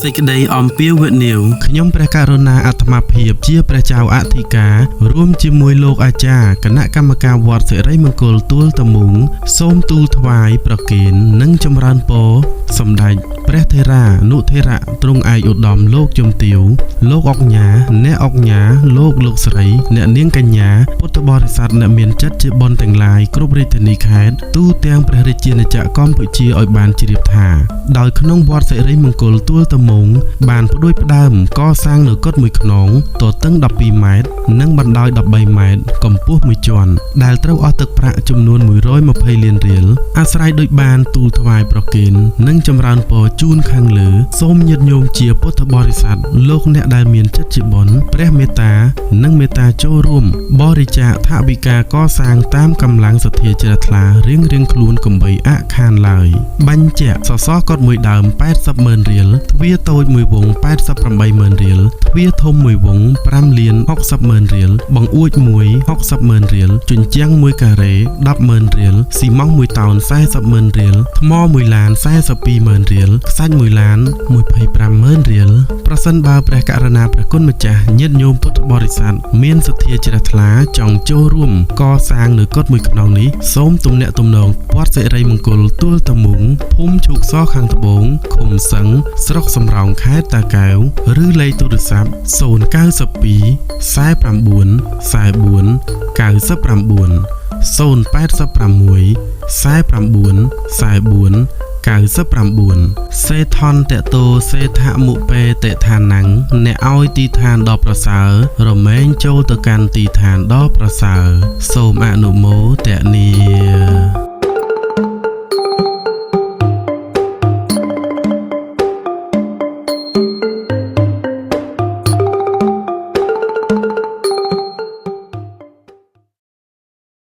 សេចក្តីអំពាវនាវ ខ្ញុំព្រះករុណាអាត្មាភាពជាព្រះចៅអធិការរួមជាមួយលោកអាចារ្យគណៈកម្មការវត្តសិរីមង្គលទួលតមូងសូមទូលថ្វាយប្រគេននិងចម្រើនពរសម្ដេចព្រះថេរានុថេរៈទ្រង់ឯកឧត្តមលោកជំទាវលោកអុកញ៉ាអ្នកអុកញ៉ាលោកលោកស្រីអ្នកនាងកញ្ញាពុទ្ធបរិស័ទអ្នកមានចិត្តជាបុណ្យទាំងឡាយគ្រប់រាជធានីខេត្តទូទាំងព្រះរាជាណាចក្រកម្ពុជាឲ្យបានជ្រាបថាដោយក្នុងវត្តសិរីមង្គលទួលតមងបានផ្ដួចផ្ដើមកសាងនៅកុដិមួយខ្នងទទឹង12ម៉ែត្រនិងបណ្ដោយ13ម៉ែត្រកម្ពស់មួយជាន់ដែលត្រូវអស់ទឹកប្រាក់ចំនួន120លានរៀលអាស្រ័យដោយបានទូលថ្វាយប្រគេននិងចម្រើនពរជូនខាងលើសូមញាតិញោមជាពុទ្ធបរិស័ទលោកអ្នកដែលមានចិត្តជាបុណ្យព្រះមេត្តានិងមេត្តាចូលរួមបរិច្ចាគថវិកាកសាងតាមកម្លាំងសទ្ធាជ្រះថ្លារៀងៗខ្លួនកុំបីអាក់ខានឡើយបញ្ជាក់សសរកុដិមួយដើម80ម៉ឺនរៀលទ្វារតូចមួយវង88ម៉ឺនរៀលទ្វារធំមួយវង5លាន60ម៉ឺនរៀលបង្អួចមួយ60ម៉ឺនរៀលជញ្ជាំងមួយការ៉េ10ម៉ឺនរៀលស៊ីម៉ងតមួយតោន40ម៉ឺនរៀលថ្មមួយឡាន42ម៉ឺនរៀលខ្សាច់មួយឡាន25ម៉ឺនរៀលប្រសិនបើព្រះករុណាព្រះគុណម្ចាស់ញាតិញោមពុទ្ធបរិស័ទមានសទ្ធាជ្រះថ្លាចង់ចូលរួមកសាងនៅកុដិមួយខ្នងនេះសូមទំនាក់ទំនងវត្តសិរីមង្គលទួលតមូងភូមិឈូកសខាងត្បូងឃុំសឹងស្រុកសំរោងខេត្តតាកែវឬលេខទូរស័ព្ទ092 49 44 99 086 49 44 99សេថនតតោសេថមុពេតិឋានំអ្នកឲ្យទីឋានដ៏ប្រសើររមែងចូលទៅកាន់ទីឋានដ៏ប្រសើរសូមអនុមោទនា។